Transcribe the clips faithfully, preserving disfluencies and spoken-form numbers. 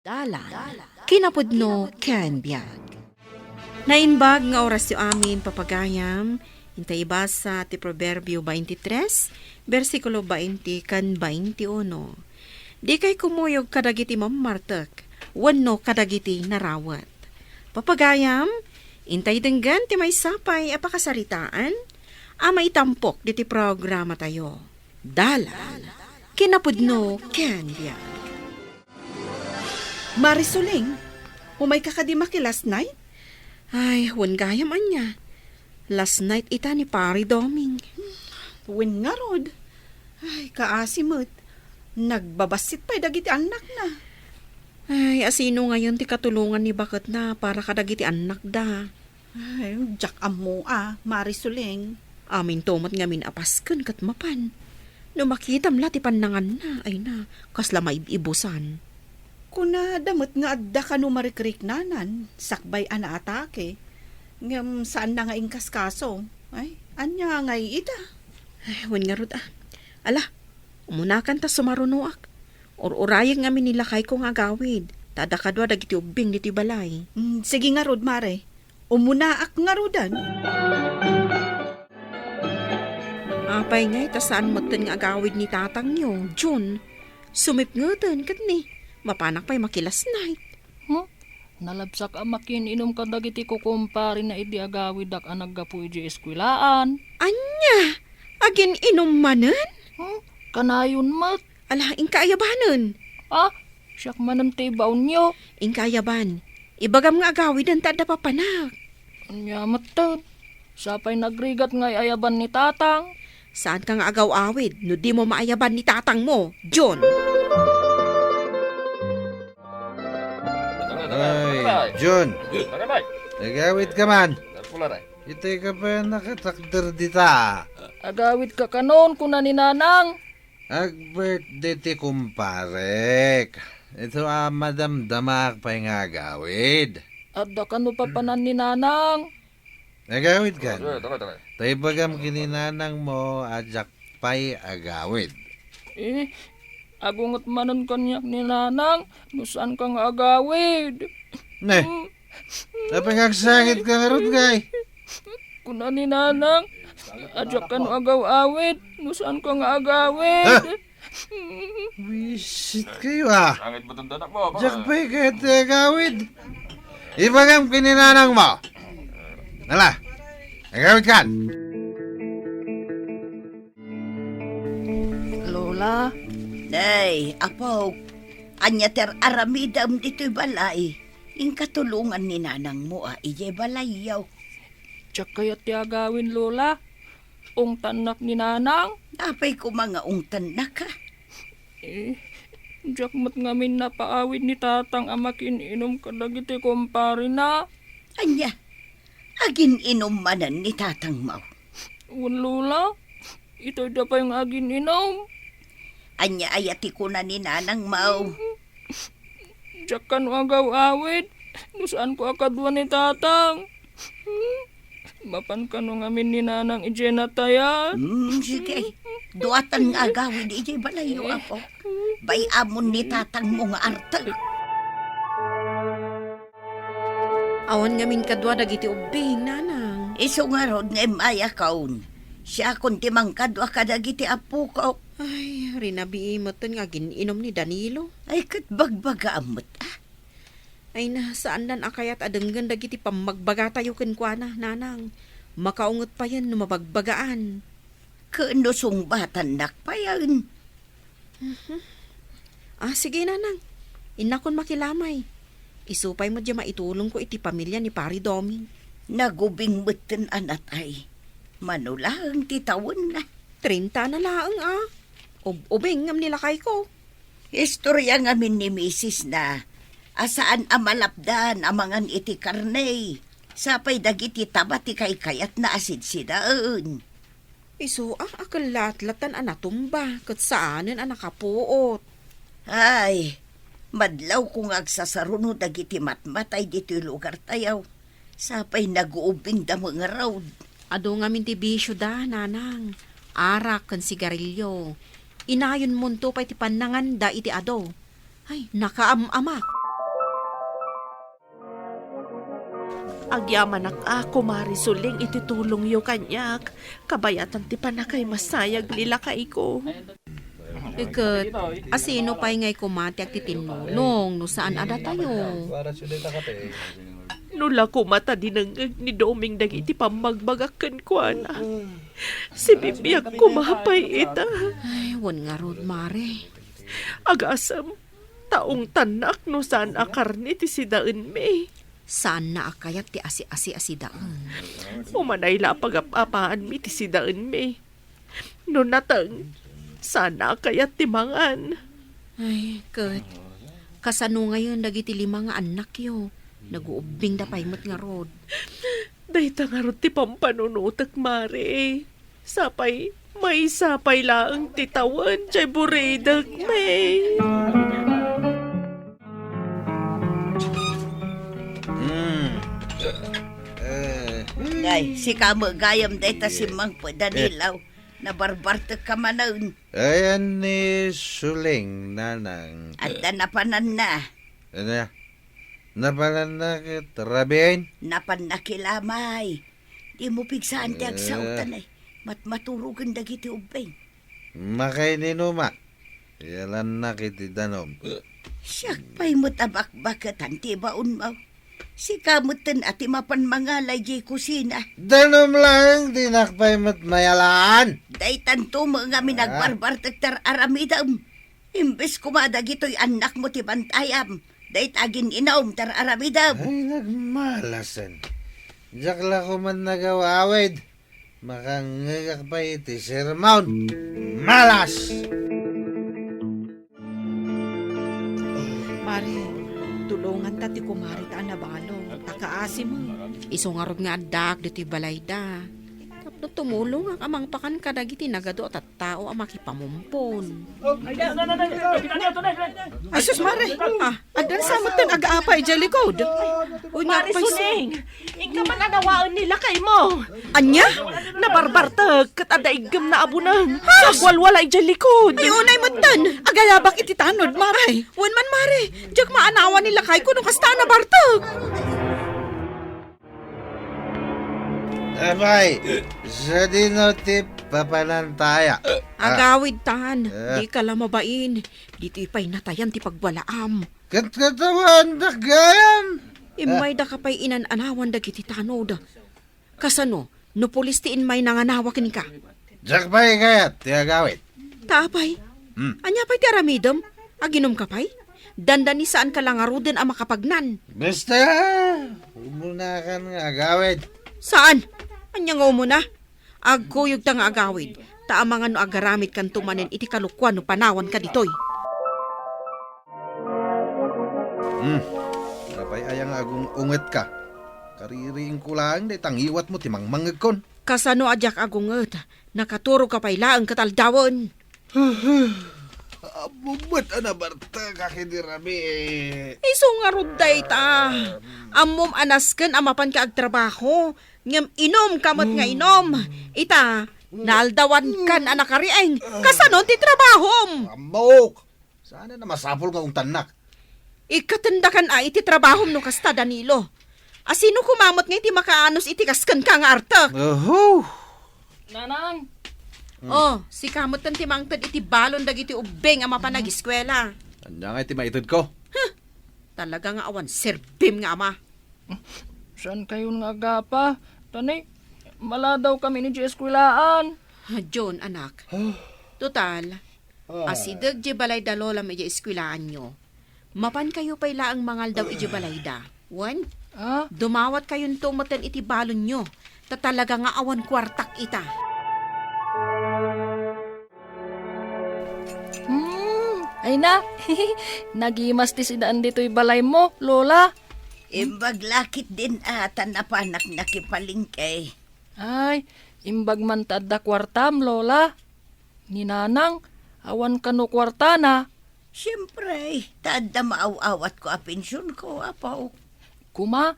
Dalan, kinapudno ken biag. Naimbag nga orasyo amin, papagayam, intay ibasa ti Proverbio twenty-three, bersikulo twenty ken twenty-uno. Dikay kumuyog kadagiti mammartek wenno kadagiti narawet. Papagayam, intay denggen ti maysa pay a pakasaritaan a maitampok diti programatayo. Dalan, kinapudno ken biag. Mari Suling, umayka kadi maki last night? Ay, wen gayam ania. Last night ita ni Pari Doming. Wen ngarud. Ay, kaasi met. Nagbabassit pay dagiti annakna. Ay, asino ngayon ti katulongan ni baketna para kadagiti annakda? Ay, diak ammo a, Mari Suling. Aminto met ngamin a pasken ket mapan. No makitam la ti pannanganna, ay na, kasla maib-ibusan. Kunada met nga adda kano marikriknanan, sakbay a naatake. Ngem saanna nga inkaskaso. Ay, ania ngay ita? Ay, wen ngarud a. Ala, umunakan ta sumarunoak. Ur-urayek ngamin ni lakayko nga agawid, ta adda kadua dagiti ubbing ditoy balay. Mm, sige ngarud, Mare. Umunaak ngaruden. Apay ngay ta saan metten nga agawid ni tatangyo, Jun? Sumipngeten ket ni, mapanak pay maki last night. Hmm? Nalabsak a makin-inum kadagiti kukumparena idi agawidak a naggapu idiay eskuelaan. Ania? Agin-inum manen? Hmm? Kanayon met. Ala, inka ayabanen. Ah, siak manen ti ibaonyo. Inka ayaban. Ibagam nga agawiden ta adda papanak. Ania metten? Sapay nagrigat nga ay-ayaban ni tatang. Saanka nga agaw-awid no dimo maayaban ni tatangmo, Jun. Ay, Jun. Agawidka man. Itay ka pay nakatakder dita. Agawidka kanon, kuna ni Nanang. Ag-birthday ti kumparek. Ito a madamdamaak pay nga agawid. Adda kano papanan ni Nanang? Agawidkan. Dara, dara, dara. Ta ibagam ken ni nanangmo a diak pay agawid. Eh, agunget manen kaniak ni Nanang no saanka nga agawid. Ne, mm. Apay nga agsakitka ngarud, ngay? Kuna ni Nanang, a diak kano agaw-awid no saanka nga agawid. Ha? Wisit kayo, ah. Sangit mo tong anak mo, apa? Diak pay kayat ti agawid. Ibagam ken ni nanangmo. Ala, agawidkan. Lola. Nay, apo, ania ti ar-aramidem ditoy balay? Inka tulongan ni nanangmo a idiay balayyo. Diak kayat ti agawid, Lola. Ungtannak ni Nanang. Apay koma nga ungtannak, ha? Eh, diak met ngamin napaawid ni Tatang a makin-inum kadagiti kumparena. Ania? Agin-inum manen ni tatangmo? Wen, Lola. Itayda pay nga agin-inum. Ania aya ti kuna ni nanangmo? Diak kano agaw-awid no saanko a kadua ni Tatang. Mapan kano ngamin ni Nanang idiay natayat. Hmm, sige. Duatan nga agawid idiay balayyo, apo. Bay-amon ni tatangmo nga artek. Awan ngamin kadua dagiti ubbing, Nanang. Isu ngarud nga immayakon. Siakon ti mangkadua kadagiti appokok. Ay, rinabii metten nga agin-inum ni Danilo. Ay, ket bagbagaam met, a? Ay na, saandan a kayat a denggen dagiti pammagbagatayo kenkuana, Nanang. Makaunget payen no mabagbagaan. Ken no sungbatannak payen. Mhm. Ah, sige, Nanang. Innakon makilamay. Isu pay met diay maitulongko iti pamilia ni Pari Doming. Nagubing metten a natay. Mano laeng ti tawenna? Trinta na laeng, a. Ub-ubing ngem ni lakayko. Istoria ngamin ni misisna a saan a malapdan a mangan iti karne. Sapay dagiti taba ti kaykayatna a sidsidaen. Isu a, a kellatlatan a natumba ket saanen a nakapuot. Ay, madlawko nga agsasaruno dagiti matmatay ditoy lugartayo. Sapay naguubingda mangarud. Adu ngamin ti bisioda, Nanang. Arak ken sigarilyo. Inayonmonto pay ti pannanganda iti adu. Ay, nakaam-amak. Agyamanak a, Kumare Suling, iti tulongyo kaniak, kabayatan ti pannakaimasayag ni lakayko. Iket, asino pay ngay koma ti agtitinnulong no saan a datayo? No la koma ta dinengngeg ni Doming dagiti pammagbagak kenkuana, sibibiag koma pay ita. Ay, wen ngarud, Mare. Agasem, ta ungtannak no saan a karne ti sidaenmi. Saanna a kayat ti asi-asi a sidaen. Umanay la a pagap-apaanmi ti sidaenmi. No nateng, saanna a kayat ti mangan. Ay, ket, kasano ngayen dagiti lima nga annakyo? Naguubbingda pay met ngarud. Dayta ngarud ti pampanunotek, Mare. Sapay, maysa pay laeng ti tawen, jay buridekmi. Mm. Eh, Ay, sika met gayam dayta simmangpet, Danilaw. Nabarbartekka manen. Ayan ni Suling, nanang. Adda napananna. Ano? Napananna ket rabiin? Napanna kilamay. Dimo pigsaan ti agsaotan, eh. Matmaturogen dagiti ubbing. Makaininumak. Yalannak iti danum. Siak pay met a bakbaketan ti baonmo. Sika metten a ti mapan mangalay diay kusina. Danum laeng, dinak pay met mayalan. Daytanto met ngamin agbarbartek ti ar-aramidem. Imbes koma dagitoy annakmo ti bantayam, dayta agin-inum ti ar-aramidem. Ay, nagmalasen. Diak la koman nagaw-awid. Makangngegak pay iti sermon. Malas! Mare, tulonganta ti kumare ta a nabalong, ta kaasi met. Isu ngarud nga addaak ditoy balayda. Tapno tumulongak a mangpakan kadagiti nagadu a tattao a makipamumpon. Ay, sus, Mare! Ah, addan sa metten agaapa idiay likod. Uy, Mare Suling, inka man anawaen ni lakaymo. Ania? Nabarbartek ket adda iggemna a buneng. Ah! Agwalwala idiay likod. Ay, unay metten. Agayabak iti tanod, Mare. Wen man, Mare, diak maanawa ni lakayko no kasta a nabartek. Apay, sadino ti papanantaya? Agawidtan, dika la mabain. Ditoy pay natayan ti pagwalaam. Ket katawaandak gayam. Immaydaka pay inan-anawan dagiti tanod. Kasano, no pulis ti immay nanganawa kenka? Diak pay kayat ti agawid. Ta apay? Hmm. Ania pay ti aramidem? Aginumka pay? Dandani saanka la ngaruden a makapagnan. Basta, umunakan nga agawid. Saan? Ania nga umuna? Agkuyogta nga agawid, ta amangan no agaramidkanto manen iti kalokuan no panawanka ditoy. Hmm. Apay aya nga agung-ungetka? Kaririingko laeng dayta ngiwatmo ti mangmangngegkon. Kasano a diak agunget? Nakaturogka pay laeng ket aldawen. Ammom met a nabartekak iti rabii. Isu ngarud dayta. Ammom a nasken a mapanka agtrabaho, ngem inumka met nga inum. Ita, naaldawankan a nakariing. Kasano ti trabahom? Ammok. Saan a masapul nga ungtannak. Ikkatendakan a iti trabahom no kasta, Danilo. Asino koma met nga iti makaanus iti kas kenka nga artek? Oho! Nanang! Hmm. Oh, sika metten ti mangted iti balon dagiti ubbing a mapan agiskuela. Ania nga iti maitedko? Huh! Talaga nga awan serbim nga ama. Saankayon nga agapa? Tani, maladawkami idiay eskuelaan. John, anak. Total, Ah. Asideg diay balay da lolam idiay eskuelaanyo. Mapankayo pay laeng mangaldaw idiay balayda. Wen? Ah? Dumawatkayonto metten iti balonyo, ta talaga nga awan kuartak ita. Hmm, ay na. Nagimas ti sidaan ditoy balaymo, Lola. Imbag la ketdin a ta napanak nakipalengke. Ay, imbag man ta adda kuartam, Lola. Ni Nanang, awan kano kuartana? Siempre, ta adda maaw-awatko a pensionko, apo. Kuma,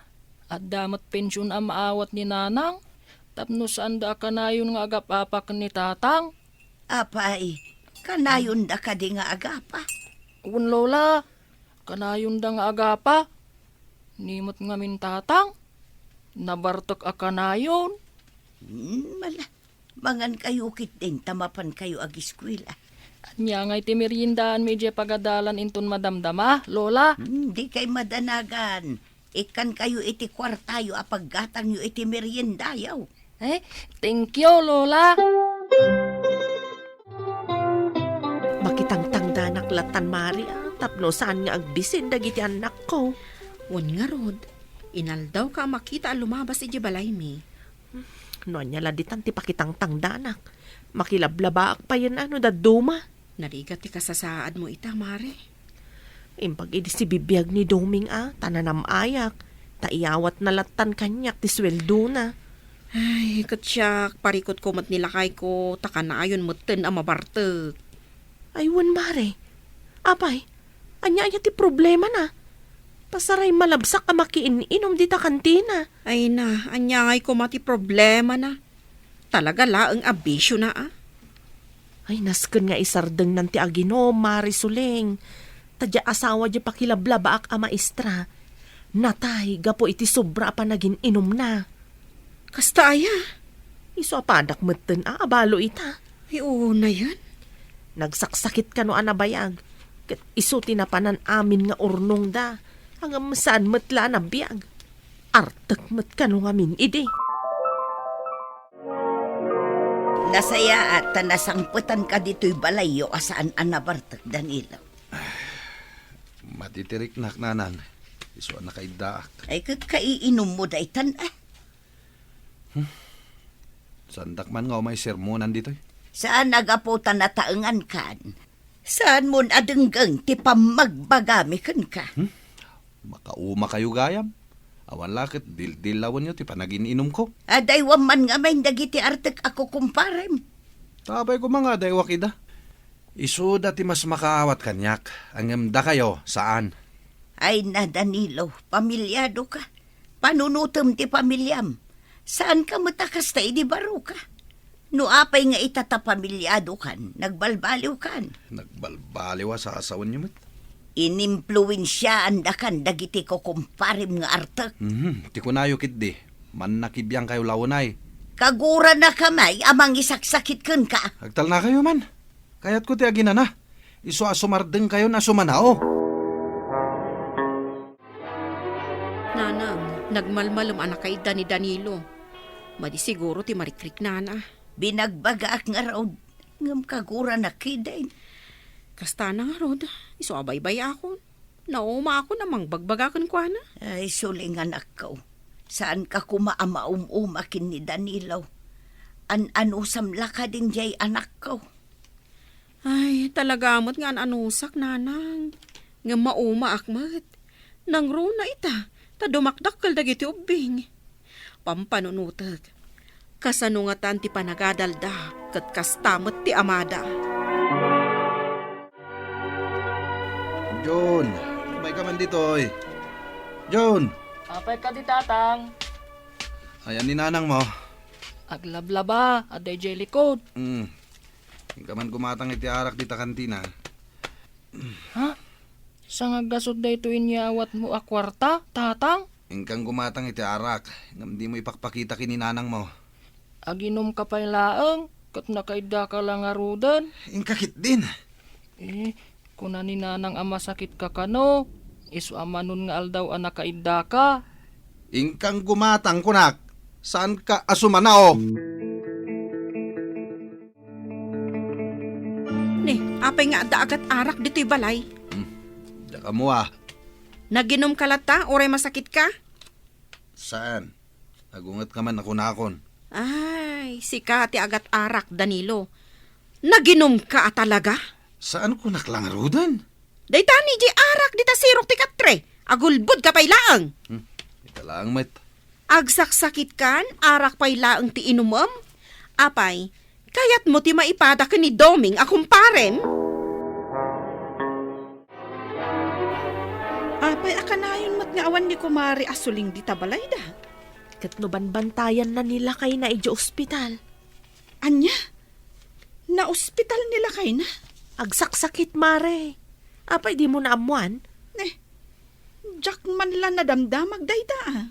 adda met pension a maawat ni Nanang, tapno saanda a kanayon nga agap-apa ken ni Tatang. Apay, kanayonda kadi nga agapa? Wen, Lola, kanayonda nga agapa. Ni met ngamin Tatang? Nabartek a kanayon. Hmm, mala. Mangankayo ketdin ta mapankayo agiskuela. Ania ngay ti meriendaanmi idiay pagadalan inton madamdama, Lola? Hmm, dikay madanagan. Ikkankayo iti kuartayo a paggatangyo iti meriendayo. Eh, thank you, Lola. Makitangtangdanak lattan, Mari, a, tapno saan nga agbisin dagiti annakko. Wen ngarud, inaldawka a makita a lumabas idiay balaymi. No ania la ditan ti pakitangtangdanak, makilablabaak payen a no dadduma. Narigat ti kasasaadmo ita, Mari. Imbag idi sibibiag ni Doming a, ta nanam-ayak, ta iyawatna lattan kaniak ti sueldona. Ay, ket siak, parikutko met ni lakayko, ta kanayon metten a mabartek. Ay, wen, Mari. Apay, ania aya ti problemana? Pasaray malabsak a makiin-inom dita kantina. Ay na, ania ngay koma ti problemana? Talaga laeng a bisiona, a? Ay, nasken nga isardengnan ti aginom, Mari Suling. Ta diay asawa diay pakilablabaak a maestra, natay gapu iti sobra a panagin-inumna. Kasta aya? Isu a padak metten a abalo ita. Ay, unayen? Nagsaksakit kano a nabayag, ket isu ti napanan amin nga urnongda, ngem saan met la a nabiag. Artek met kano ngamin idi. Nasayaat ta nasangpetanka ditoy balayyo a saan a nabartek, Danilo. Matitiriknak, Nanang. Isu a nakaiddaak. Ay, ket kaiinummo daytan, a? Hmm. Saandak man nga umay sermonan ditoy? Saan a gapu ta nataengankan. Saanmon a denggeng ti pammagbagami kenka. Hmm? Makaumakayo gayam. Awan la ket dildillawenyo ti panagin-inumko. Adaywam man ngamin dagiti artek a kukumparem. Ta apay koma nga adaywak ida? Isuda ti mas makaawat kaniak, ngem dakayo, saan. Ay na, Danilo, pamiliadoka. Panunotem ti pamiliam. Saanka met a kasta idi baroka. No apay nga ita ta pamiliadokan, nagbalbaliwkan. Nagbalbaliw a sasawenyo met. Inimpluensiaandakan dagiti kukumparem nga artek. Mhm, ti kunayo ketdi, mannakibiangkayo la unay. Kaguranaka may a mangisaksakit kenka. Agtalnakayo man. Kayatko ti aginana. Isu a sumardengkayon a sumanao. Nanang, nagmalmalem a nakaidda ni Danilo. Madi siguro ti marikriknana. Binagbagaak ngarud, ngem kaguranak ketdin. Kastana ngarud, isu a baybay-akon. Naumaakon a mangbagbaga kenkuana. Ay, suling anakko. Saanka koma a maum-uma ken ni Danilo. An-anusam la kadin diay anakko. Ay, talaga met nga an-anusak, Nanang. Ngem maumaak met. Nangruna ita, ta dumakdakkel dagiti ubbing. Pampanunotek. Kasano ngatan ti panagadalda, ket kasta met ti amada. Jun, umayka man ditoy. Jun! Apay kadi, Tatang? Ayan ni Nanang mo. Aglablaba, adda idiay likod. Hmm. Inka man gumatang iti arak dita kantina. Ha? Saan a gasut daytoy inyawatmo a kuarta, Tatang? Inkan gumatang iti arak, ngem dimo ipakpakita ken ni Nanang mo. Aginumka pay laeng, ket nakaiddaka la ngaruden. Inka ketdin. Eh, kuna ni Nanang a masakitka kano, isu a manon nga aldaw a nakaiddaka. Inkan gumatang, kunak, saanka a sumanao. Ni, apay nga adda agat-arak ditoy balay? Hmm, diak ammo a. Naginumka latta, uray masakitka? Saan? Agungetka man a kunakon. Ay, sika ti agat-arak, Danilo. Naginumka a talaga? Saan kunak la ngaruden? Dayta ni di arak dita sirok ti katre. Agulbodka pay laeng. Hmm, ita laeng met. Agsaksakitkan, arak pay laeng ti inumem? Apay, kayatmo ti maipada ken ni Doming a kumparem? Apay a kanayon met nga awan ni Kumare a Suling dita balayda? Ket no banbantayanna ni lakayna idiay ospital. Ania? Naospital ni lakayna? Agsaksakit, Mare. Apay dimo naammuan? Eh, diak man la nadamdamag dayta, a.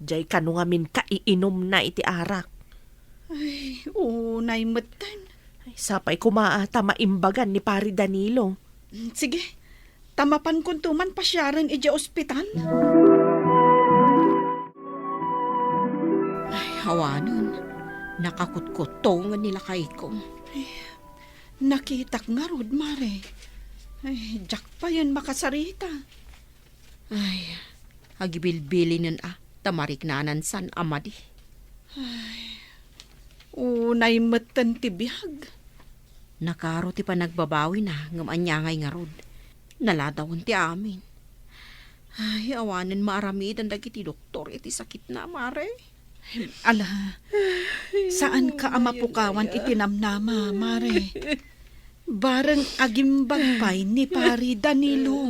Jay kano ngamin kaiinumna iti arak. Ay, unay metten. Ay, sapay koma a ta maimbagan ni Pari Danilo. Mm, sige, ta mapankonto man pasiaren idiay ospital. Ay, awanen, nakakutkutongen ni lakayko. Ay, nakitak ngarud, Mare. Ay, diak payen makasarita. Ay, agibilbilinen a, ta mariknanan san a madi. Ay, unay metten ti biag. Nakaro ti panagbabawina, ngem ania ngay ngarud? Naladawen ti amin. Ay, awanen maaramidan dagiti doktor iti sakitna, Mare. Ala, saanka a mapukawan iti namnama, Mare. Bareng agimbag pay ni Pari Danilo.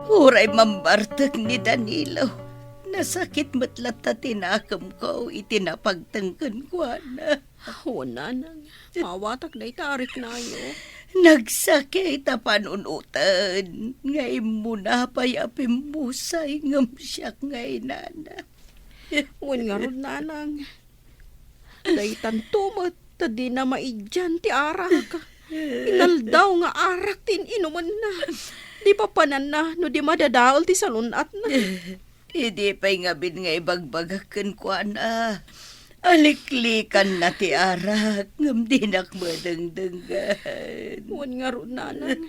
Uray mambartek ni Danilo, nasakit met latta ti nakemko iti napagteng kenkuana. Wen, nanang, maawatak dayta a riknayo. Nagsakit a panunoten nga immuna pay a pimmusay ngem siak nga inana. Wen ngarud, nanang, daytanto met ta dina maidian ti arak. Inaldaw nga arak ti in-inumenna. Di papananna no di madadael ti salun-atna. Idi pay ngamin nga ibagbagak kenkuana, aliklikanna ti arak ngem dinak madengdenggen. Wen ngarud, nanang.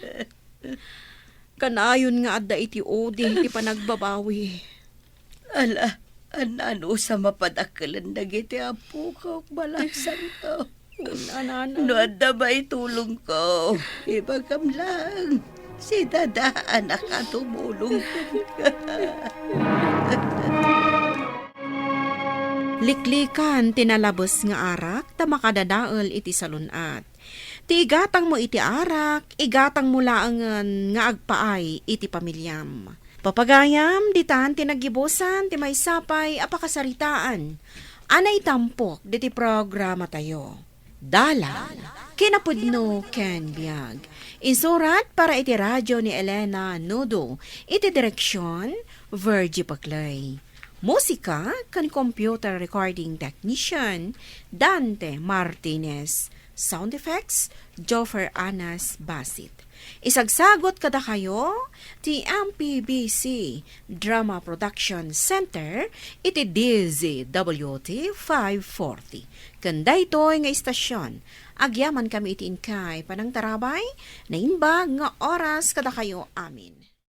Kanayon nga adda iti udi ti panagbabawi. Ala, an-ano sa mapadakkelen dagiti apokok, malaksanko? Wen, nanang. No adda maitulongko, ibagam lang. Si Dada a nakatumulong kenka. Liklikan ti nalabes nga arak ta makadadael iti salun-at. Ti igatangmo iti arak, igatangmo laengen nga agpaay iti pamiliam. Papagayam, ditan ti naggibusan ti maysa pay a pakasaritaan a naitampok diti programatayo. Dalan, kinapudno ken biag. Insurat para iti radio ni Elena Nudo, iti direksyon, Virgie Paclay. Musika ken computer recording technician, Dante Martinez. Sound effects, Joffer Anas Basit. Isagsagot kadakayo ti M P B C Drama Production Center iti D Z W T five forty. Ken daytoy nga istasyon, agyamankami iti inkay panangtarabay, naimbag nga oras kadakayo amin.